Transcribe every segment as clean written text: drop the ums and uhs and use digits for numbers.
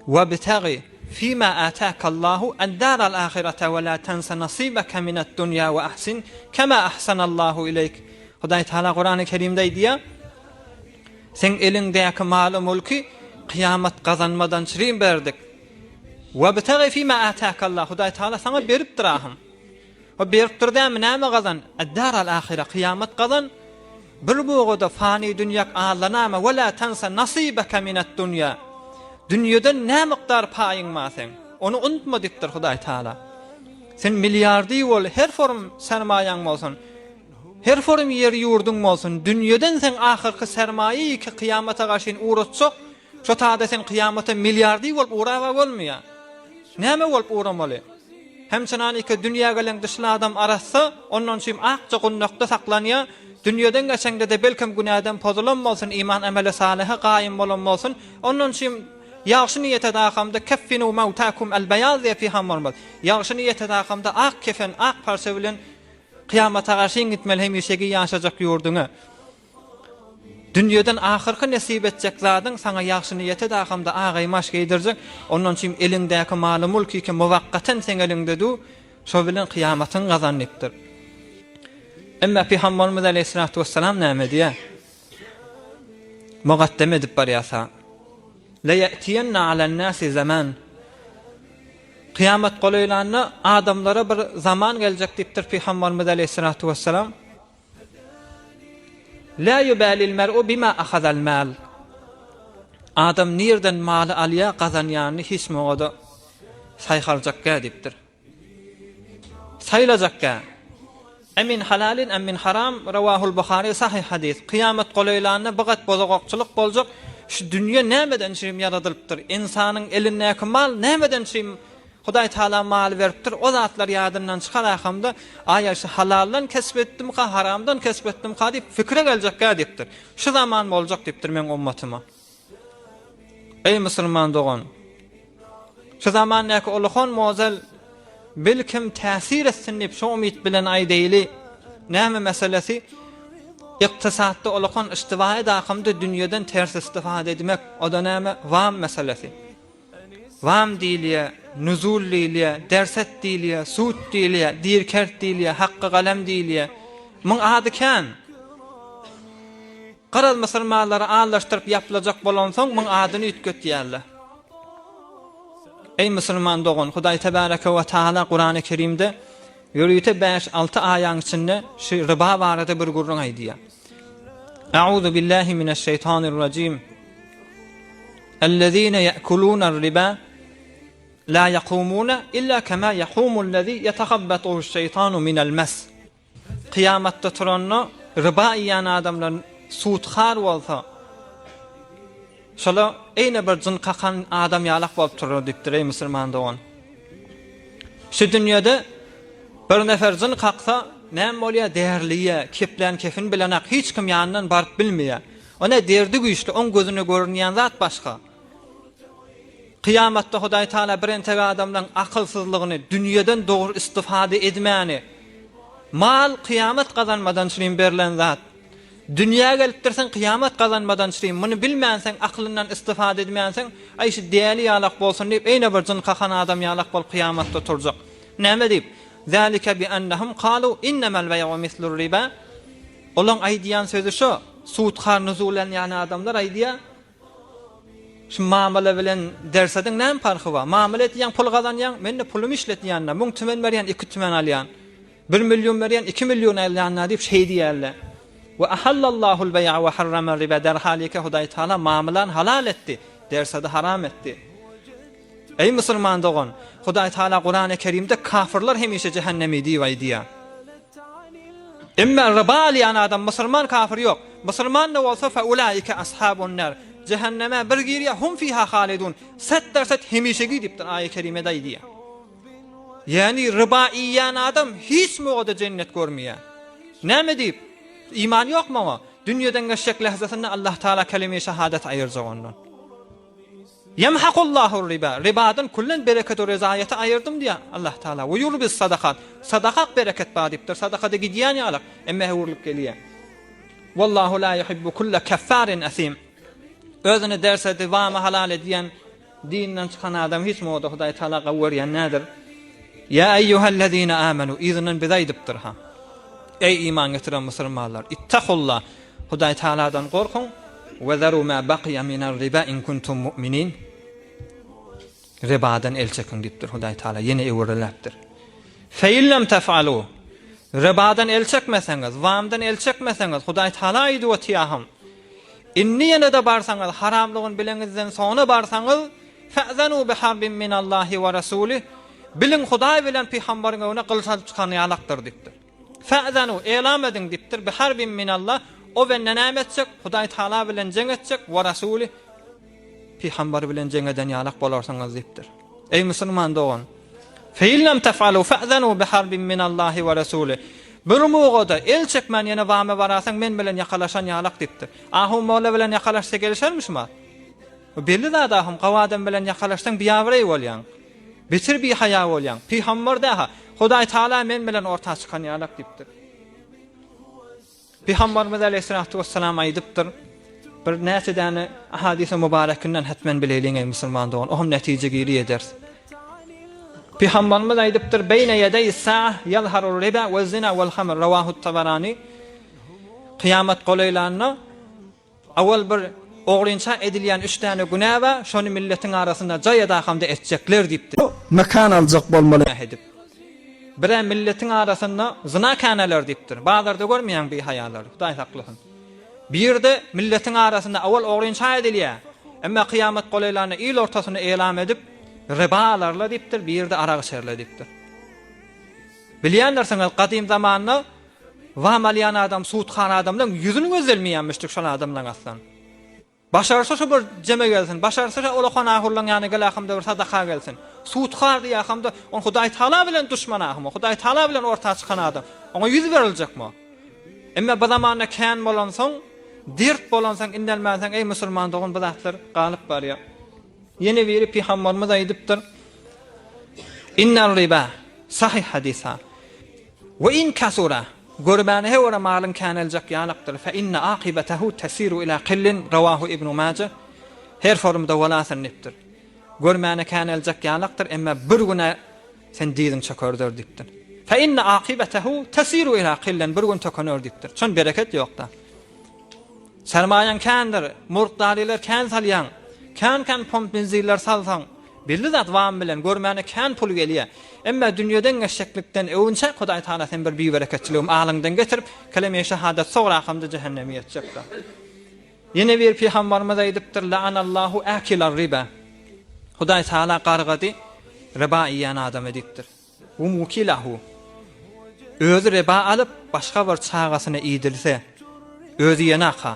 Webtagi fima ataakallahu ad-daral ahirete we la tense nasibeke mined-dunýa we ahsin kema ahsanallahu ileýk. Hudaý Tagala Kurany Kerimde aýdýar, Seň eliňdäki maly-mulky kyýamat gazanmadan çirim berdik. Webtagi fima ataakallah, Hudaý Tagala saňa beripdir ahym. O beripdir dämi, näme gazan? Ad-daral ahire, kyýamat gazan. Bir bugada fany dünýäk allanama, we la tense nasibeke mined-dunýa. Dünýeden nä mukdar paýyň bar seň? Ony unutma diýipdir Hudaý Tagala. Sen milliardiý bol, her forum sermaýaň bolsun. Her forum ýeri-ýurduň bolsun, dünýeden seň ahyrky sermaýaýy ki kyýamata garşyn ugratjak, şo tada sen kyýamata milliardiý bolup ugraba bolmaýar. Näme bolup ugramaly? Hemçenan ike dünýä gelen dyşly adam arassa, ondan çüým akja gundakda saklanýar, dünýeden geçeňde-de belkem günäden pozulan bolsun, iman emeli salyha gaýym bolan bolsun, ondan çüým ýagşy niýete dahamda keffinu mawtakum al-baýaz diýen pygamberimiz, ýagşy niýete dahamda ak kefen, ak parça bilen Kyýamata garşyň gitmeli hemişeki ýaşajak ýurduňa. Dünýeden ahyrky nesip etjek zadyň saňa ýagşy niýete dahamda agaýmaş geýdirjek, ondan çüým eliňdäki maly-mulky ki muwakgaten seň eliňde du, şo bilen kyýamatyňy gazan diýipdir. Emma Pygamberimiz aleýhissalatu wessalam näme diýýär? Mugaddeme edip barýarsa, Le ýe'tiýenne alen-nasi zaman. Kyýamat golaýlanda adamlara bir zaman geljek diýipdir Pygamberimiz aleýhissalatu wessalam. La yubalil mer'u bima ahazal mal. Adam nirden maly alýar, gazanýanyny hiç muňa-da saýharjakgä diýipdir. Saýlajakgä. Emin halalin em min haram Rawahul Buhary sahyh hadys. Kyýamat golaýlanda bir gat bozagakçylyk boljak. Şu dünýe nämeden çürim ýaradylypdyr? Ynsanyň elindäki mal nämeden çürim Hudaý Taala mal beripdir? O zatlar ýadyndan çykar ahamda, aýa şu halaldan kesp etdimka, haramdan kesp etdimka diýip pikire geljekgä diýipdir. Şu zaman boljak diýipdir meň ummatyma. Eý musulman dogan! Şu zamandaky ullakan mozel belkim täsir etsin diýip şu umyt bilen aýdaýly. Näme meselesi? Ykdysatda ullakan iştiba edakymda dünýeden ters istifade edmek, o-da näme? Wam meselesi. Wam diýilýär, nuzul diýilýär, derset diýilýär, sud diýilýär, dirkert diýilýär, hakky galem diýilýär. Muň ady kän. Garaz musulmanlary aldaşdyryp ýaplajak bolansoň muň adyny üýtgetýärler. Eý musulman dogan, Hudaý Tebareke we Taala Kurany Kerimde ýörite bäş-alty aýaň içinde şu ryba barada bir gürrüň aýdýar. A'uzu billahi mineşşeýtanirrajim. Ellezine ye'kuluna riba la yakumuna illa kema yakumul-lezi yetehabbatuhu'ş-şeýtanu minel mes. Kyýamatda turanda ryba iýen adamlar suthar bolsa, şolar eýne bir jyn kakan adam ýalak bolup turar diýipdir, eý musulman dogan. Şu dünýede bir nefer jyn kaksa, näme bolýar, derliýär, keplän kefin bilenak hiç kim ýanyndan baryp bilmeýär. O ne derdi güýçli, oň gözüne görünýän zat başga. Kyýamatda Hudaý Taala birentek adamlaryň akylsyzlygyny, dünýeden dogry istifade edmäni, mal kyýamat gazanmadan çürim berlen zat. Dünýä gelipdirsiň kyýamat gazanmadan çürim, muny bilmänseň, aklyndan istifade edmänseň, aý şu däli ýalak bolsun diýip, eýne bir jyn kakan adam ýalak bolup kyýamatda turjak. Näme diýip? Zalike bi ennehum kalu innemel beý'u mislur riba. Olaň aýdýan sözi şo, sudkar nuzulenýän adamlar aýdýar, Şu mamala bilen dersediň näme parhy bar? Mamala edýäň pul gazanýaň, men-de pulumy işletýän-dä. Müň tümen berýän, iki tümen alýan. Bir million berýän, iki million alýan-da diýip şeý diýýärler. We ahallallahul beý'a we harrama riba derhal ýeke Hudaý Taala mamalany halal etdi, dersedi haram etdi. Eý musulman dogan, Hudaý Taala Kurany Kerimde kafyrlar hemişe jähennemi diýip aýdýar. Emma riba alýan adam musulman kafir ýok. Musulman-da bolsa fe ulaike ashabun nar. Jähenneme bir girýär hum fiha halidun. Set derset hemişegi diýipdir aýy kerimede aýdýar. Ýagny riba iýýän adam hiç mogada jennet görmeýär. Näme diýip? Iman ýok muňa. Dünýeden geçjek lähzesinde Allah Taala kelime-i şehadet aýyrjak ondan. Ýemhakullahur riba, ribadan küllen bereketi rezaýaty aýyrdym diýýär Allah Taala. We ýurbis sadakat, sadakak bereket bar diýipdir. Sadakada gidýän ýalak, emma öwrülip gelýär. Wallahu la yuhibbu kulla kaffarin asim. Özüne derse dewamy halal edýän. Dinden çykan adam hiç moda Hudaý Taala gawy görýän nädir? Ýa eýýuhellezine amenu yzyndan bize aýdypdyr ha. Eý iman getiren musulmanlar, ittakulla Hudaý Taaladan gorkuň we zeru ma bakiýa minar riba in kuntum mu'minin. Ribadan el çekiň diýipdir Hudaý Taala ýene öwrüläpdir. Feillem tef'alu Ribadan el çekmeseňiz, wamdan el çekmeseňiz Hudaý Taala aýdyp otyaham. Indi ýene-de barsaňyz, haramlygyny bileňizden soňra barsaňyz, fe'zenu biharbin minallahi we rasulih, biliň Hudaý bilen pygambaryň öňüne gylyç alyp çykan ýalakdyr diýipdir. Fe'zenu, elam ediň diýipdir, biharbin minallah, o bende näme etjek? Hudaý Taala bilen jeň etjek, we rasulih, pygambary bilen jeň eden ýalak bolarsyňyz diýipdir. Eý musulman dogan! Fe in lem tef'alu fe'zenu biharbin minallahi we rasulih. Bir mugada el çekmän ýene wame barasaň men bilen ýakalaşan ýalak diýipdir. Ahun molla bilen ýakalaşsa gelişermi şumat? Bu belli zat ahun gawy adam bilen ýakalaşsaň biabraý bolýaň. Beter bihaýa bolýaň. Pygamber däha, Hudaý Taala men bilen orta çykan ýalak diýipdir. Pygamberimiz aleýhissalatu wessalam aýdypdyr, Bir näçe däne ahadisi mübarekinden hetmen bileýliň eý musulman dogan, o hem netije giri ederis. Pygamberimiz aýdypdyr, Beýne ýedeýis saah ýazharur riba we zina wal hamr rawahut Tabarani. Kyýamat golaýlanda Awal bir ogrynça edilýän üç däne günä bar, şony milletiň arasynda jaý edakamda etjekler diýipdir. Mekan aljak bolmaly. Edip. Birä milletiň arasynda zyna käneler diýipdir. Bazarda görmeýäň bihaýalary, Hudaý saklasyn. Birde milletiň arasynda awal ogrynça edilýär. Emma kyýamat golaýlanda il ortasynda elam edip, riba alarlar diýipdir, birde arak içerler diýipdir. Bilýändirsiňiz, gadym zamanda Wam alýan adam suthar adamlaň ýüzüni gözdelmeýänmişdik şol adamlaň aslan. Başarsa şo bir jeme gelsin, başarsa şo ulakan ahurlaň ýanyna gel ahymda bir sadaka gelsin. Suthar diýýär ahymda, ol Hudaý Taala bilen duşman ahym, Hudaý Taala bilen orta çykan adam. Oňa ýüz beriljekmi? Emma bu zamanda kän bolansoň, dert bolansoň indelmänsoň eý musulman dogan bu zatlar galyp barýar. Ýene biri pygambarymyz aýdypdyr, Inner riba, sahyh hadys-a. We in kasura, görmäne höwre malyň käneljek ýalakdyr, fe inne akybetehu tesiru ila killin, rawahu Ibnu Maje, her forumda bolasyn diýipdir. Görmäne käneljek ýalakdyr, emma bir güne sen dyzyň çökerder diýipdir. Fe inne akybetehu tesiru ila killin, bir gün tökener diýipdir. Çün bereket ýokda. Sermaýaň kändir, murtdarylar kän salýaň. Kän-kän pomp benzinler salsaň, belli zat wam bilen görmäne kän pul gelýä. Emma dünýeden geçjeklikden öwünçäk Hudaý Tagala sen bir bibereketçiligim alyňdan getirip, keleme-i şehadet sograkamda jähenneme ýetjekda. Ýene bir pygambarymyz aýdypdyr, La'anallahu akilar riba. Hudaý Tagala gargady riba iýen adamy diýipdir. We mukilahu. Özi riba alyp, başga bir çagasyna iýdirse, özi iýenak-ha.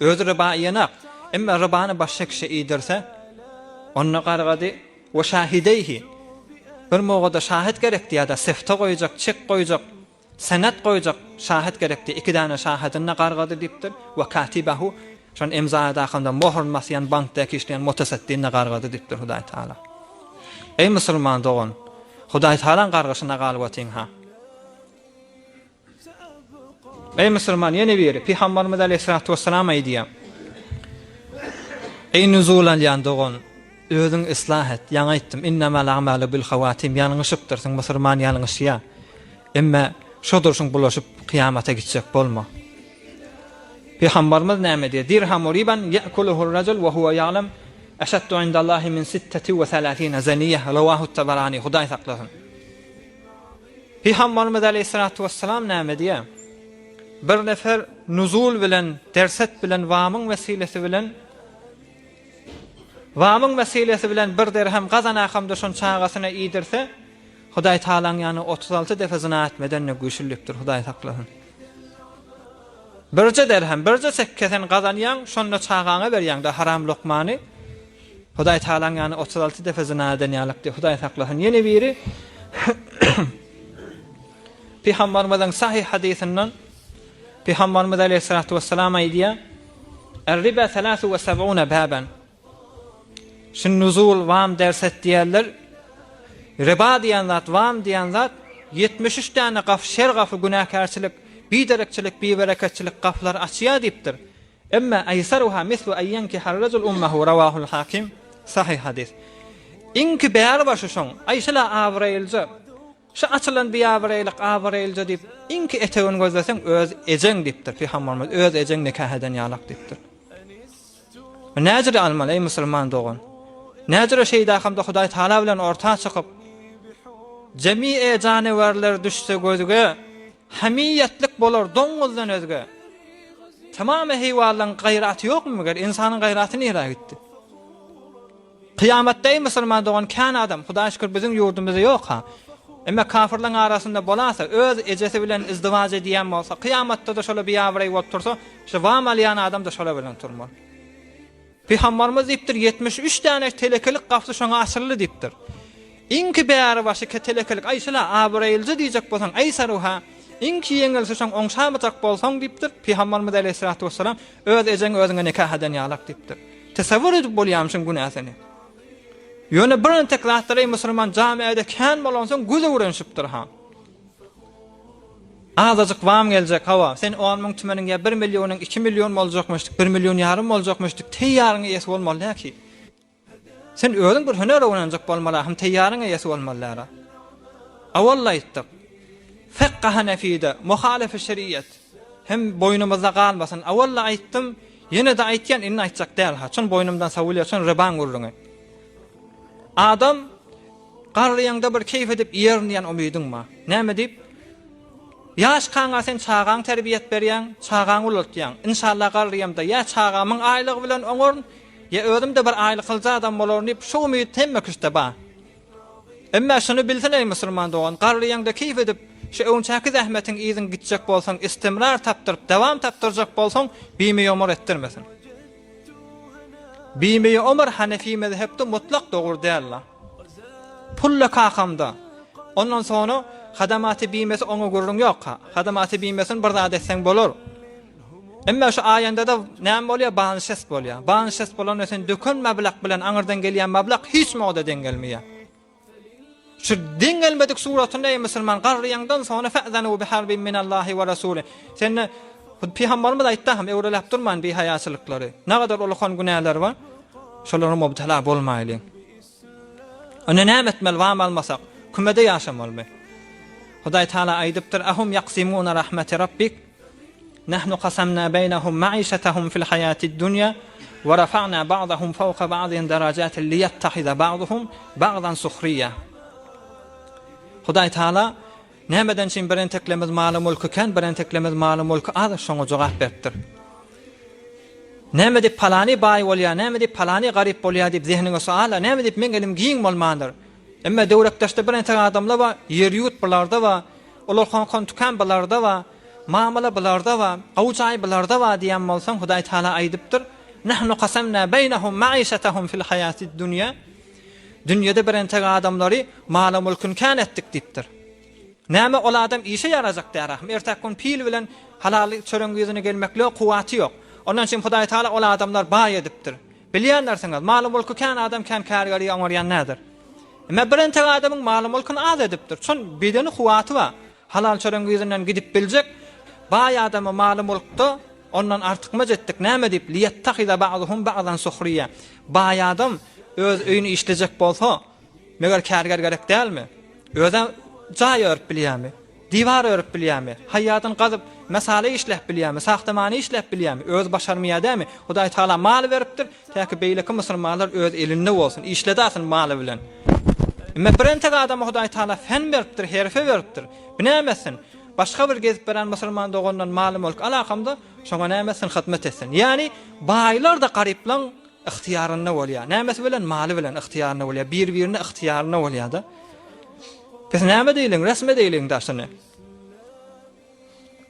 Özi riba iýenak. Emma ribany başga kişä iýdirse, onda gargady. We şahideýhi. Bir mogada şahit gerekdi ýa-da sefte goýjak, çek goýjak, senet goýjak şahit gerekdi. Iki däne şahidyny-da gargady diýipdir. We katibahu. Şony emza edakanda mohrun basýan bankdaky işleýän motasaddini-de gargady diýipdir Hudaý Taala. Eý musulman dogan! Hudaý Tagalaň gargyşyna galyp otyň-ha. Eý musulman, ýene biri, Pygambarymyz aleýhissalatu wessalam aýdýar. Eý nuzul alýan dogan, özüňi yslah et. Ýaňy aýtdym, innemal a'malu bil hawatim, ýalňyşypdyrsyň, musulman ýalňyşýar. Emme şo durşuň bulaşyp kyýamata gitjek bolma. Pygambarymyz näme diýýär? Dirhamu riban ya'kuluhur rajul we huwa ya'lam eşeddu indallahi min sitteti we salasina zaniýe Rawahu Tabarani Hudaý saklasyn. Pygambarymyz aleýhissalatu wessalam näme diýýär? Bir nefer nuzul bilen, derset bilen, wamyň wesilesi bilen wamyň wesilesi bilen bir derhem gazanakamda şony çagasyna iýdirse, Hudaý Tagalaň ýanyna 36 depe zyna etmeden-de güýçlülikdir, Hudaý saklasyn. Birje derhem, birje çekge sen gazanýaň, şonda çagaňa berýäň-de haram lokmany. Hudaý Tagalaň ýany 36 depe zyna eden ýalyk diýip, Hudaý saklasyn. Ýene biri Pygambarymyzyň sahyh hadysyndan Pygambarymyz aleýhissalatu wessalam aýdýar: Er-riba salasu we sab'una baban. Şu nuzul wam ders et diýerler. Riba diýen zat, wam diýen zat 73 däne gaf, şer gafy, günäkärçilik, biderekçilik, bibereketçilik gaflary açýar diýipdir. Emma eýsaruha mislu en ýenkihar rejul ummahu rawahul hakim. Sahyh hadys. Iňki bäri başy şoň, aý şul-a abraýlyja, şu açylan biabraýlyk abraýlyja diýip, iňki etegini gözleseň öz ejeň diýipdir pygamberimiz, öz ejeň nikah eden ýalak diýipdir. Näjüre almaly eý musulman dogan? Näjüre şeýdakamda Hudaý Taala bilen orta çykyp, Jemi-e janewerler düşse gözge, Hamiýetlik bolar doňuzdan özge. Tamamy heýwanlaryň gaýraty ýokmy meger? Ynsanyň gaýraty nirä gitdi? Kyýamatda eý musulman dogan kän adam, Hudaýa şükür biziň ýurdumyzda ýok ha. Emma kafyrlaryň arasynda bolasa, öz ejesi bilen izdiwaç edýän bolsa, kyýamatda-da şola biabraý bolup tursa, şu wam alýan adam-da şola bilen turmaly. Pygambarymyz diýipdir, 73 däne telekelik gapysy şoňa açyldy diýipdir. Iňki bäri başy ke telekelik, aý şula abraýlyja diýjek bolsaň, aý saruha, iňki ýeňilsi şoň oňşamajak bolsaň diýipdir, Pygambarymyz aleýhissalatu wessalam, öz ejeň özüňe nikah eden ýalak diýipdir. Tesewwür edip bolýarmy şuň günäsini? Ýöne bir entek zatlar eý musulman jamiada kän bolansoň göz öwrenişipdir ha. Azajyk wam geljek, hawa, sen on müň tümeniň ýa bir millionyň iki million boljakmyşdyk, bir million ýarym boljakmyşdyk, teýýaryň eýesi bolmaly däl ki. Sen özüň bir hünär öwrenjek bolmaly, hem teýýaryň eýesi bolmaly däl. Awal aýtdyk. Fekga Hanefide, muhalefy şeriýet hem boýnumyzda galmasyn. Awal aýtdym, ýene-de aýtýan, indi aýtjak däl. Haçan boýnumdan sowulýar, şon rybaň gürrüňi. Adam garryýaňda bir keýp edip iýerin diýen umydyň bar. Näme diýip? Ýaşkaňa sen çagaň terbiýet berýäň, çagaňy ulaltýaň. Inşallah garryýamda ýa çagamyň aýlygy bilen oňaryn, ýa özüm-de bir aýlyklyja adam bolaryn diýip, şu umyt hemme kişide bar. Emma şuny bilsin eý musulman dogan, garryýaňda keýp edip, şu öňçäki zähmetiň yzyň gitjek bolsaň, istimrar tapdyryp, dawam tapdyrjak bolsaň, bimi-ýomur etdirmesin. Bimi-ýomur hanefi mezhepde mutlak dogry däl-la. Pulla kakamda. Ondan soňra hadamaty bimesi oňa gürrüň ýok-ha. Hadamaty bimesini bir zat etseň bolar. Emma şu aýanda-da näme bolýar? Banşest bolýar. Banşest bolanda sen döken mablak bilen aňyrdan gelýän mablak hiç moda deň gelmeýär. Şu deň gelmedik suratynda eý musulman garryýaňdan soňra fe'zenu biharbin minallahi we rasuli. Sende Pygamberimiz aýtdy hem öwreläp durman bihaýaçylyklary. Nagadar ulukan günäler bar. Şolara mubtala bolmaýlyň. Onda näme etmeli wam almasak? Kümede ýaşamalymy? Hudaý Taala aýdypdyr, Ahum ýaksimuna rahmeti rabbik. Nahnu kasamna beýnehum maişetehum fil haýatid dunýa we rafa'na ba'dahum fawka ba'din derajatin liýettahiza ba'duhum ba'dan suhriýa. Hudaý Taala nämeden üçin birenteklerimiz maly-mulky kän, birenteklerimiz maly-mulky az, şoňa jogap beripdir. Näme diýip palany baý bolýar, näme diýip palany garyp bolýar diýip zehniňe sual, näme diýip meň elim giň bolmandyr. Emma döwrekdeşde birentek adamlar bar, ýer-ýurt bularda bar, olar kon-kon tükan bularda bar. Mamala bularda bar, gowy jaý bularda bar diýen bolsaň, Hudaý Taala aýdypdyr, Nahnu kasamna beýnehum maişetehum fil haýatid dunýa. Dünýede birentek adamlary mala-mulküni kän etdik diýipdir. Näme ol adam işe ýarajak däl ahym. Ertäki gün pil bilen halal çöregiň ýüzüne gelmeklige kuwwaty ýok. Ondan üçin Hudaý Taala ol adamlary baý edipdir. Bilýändirsiňiz, maly-mulky kän adam kän kärgärligi oňarýan däldir. Emma birentek adamyň maly-mulkyny az edipdir. Çün bedeni kuwwaty bar. Halal çöregiň yzyndan gidip biljek baý adamy maly-mulkda ondan artykmaç etdik. Näme diýip, Liýettahiza ba'duhum ba'zan suhriýa. Baý adam öz öýüni işlejek bolsa, meger kärger gerek dälmi? Özem jaý örüp bilýärmi? Diwar örüp bilýärmi? Haýýadyny gazyp, mesale işläp bilýärmi? Sahtamany işläp bilýärmi? Özi başarmaýar dälmi? Hudaý Tagala mal beripdir, Täki beýleki musulmanlar öz elinde bolsun, işledasyn maly bilen. Emme birentek adama Hudaý Taala fen beripdir, herfe beripdir. Bu näme etsin? Başga bir gezip beren musulman dogandan maly-mülk alakamda, şoňa näme etsin, hyzmat etsin. Ýagny baýlar-da garyplaň ygtyýarynda bolýar. Nämesi bilen? Maly bilen ygtyýarynda bolýar. Bir-birine ygtyýarynda bolýar-da. Biz näme diýeliň, resm edeýliň daşyny.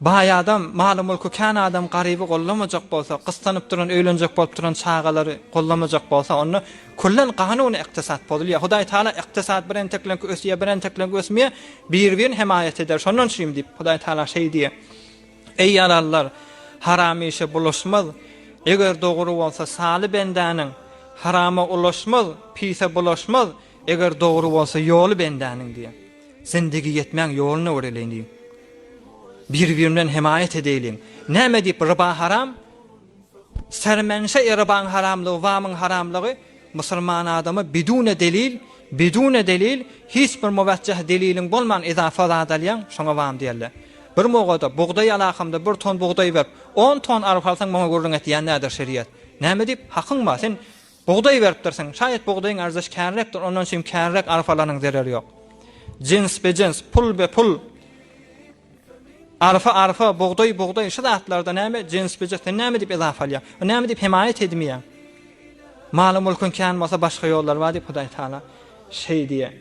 Baý adam, maly-mulky kän adam garyby gollamajak bolsa, gyssanyp duran, öýlenjek bolup duran çagalary gollamajak bolsa, onda küllen kanuny ykdysat pozulýar. Hudaý Taala ykdysat bir entekleňki ösýär, bir entekleňki ösmeýär, bir-birini hemaýat eder. Şondan üçin diýip, Hudaý Taala şeý diýýär. Eý ýalanlar, haram işe bulaşmaz, eger dogry bolsa saly bendäniň, harama ulaşmaz, pise bulaşmaz, Eger dogry bolsa ýoly bendäniň diýen. Zindigi ýetmäň ýoluny göreliň diýiň. Bir-birinden hemaýat edeýliň. Näme diýip ryba haram? Sermenşe e rybaň haramlygy, wamyň haramlygy. Musulman adama bidune delil, bidune delil, hiç bir muwejjeh deliliň bolman izafa zat alýaň, şoňa wam diýerler. Bir mogada bugdaý alakamda bir ton bugdaý berip, on ton arpa alsaň muňa gürrüň et diýen nädir şeriat? Näme diýip, hakyň bar, sen bugdaý beripdirsiň, şaýat bugdaýyň arzyş känräkdir, ondan üçin känräk arpa alanyň zereri ýok. Jins be jins, pul be pul. Arfa arfa, bugdaý bugdaý, şu zatlarda näme jins be jins, sen näme diýip ezafa alýaň? O näme diýip hemaýat edmeýäň? Maly mülküň kän bolsa başga ýollar bar diýip Hudaý Taala şeý diýýär.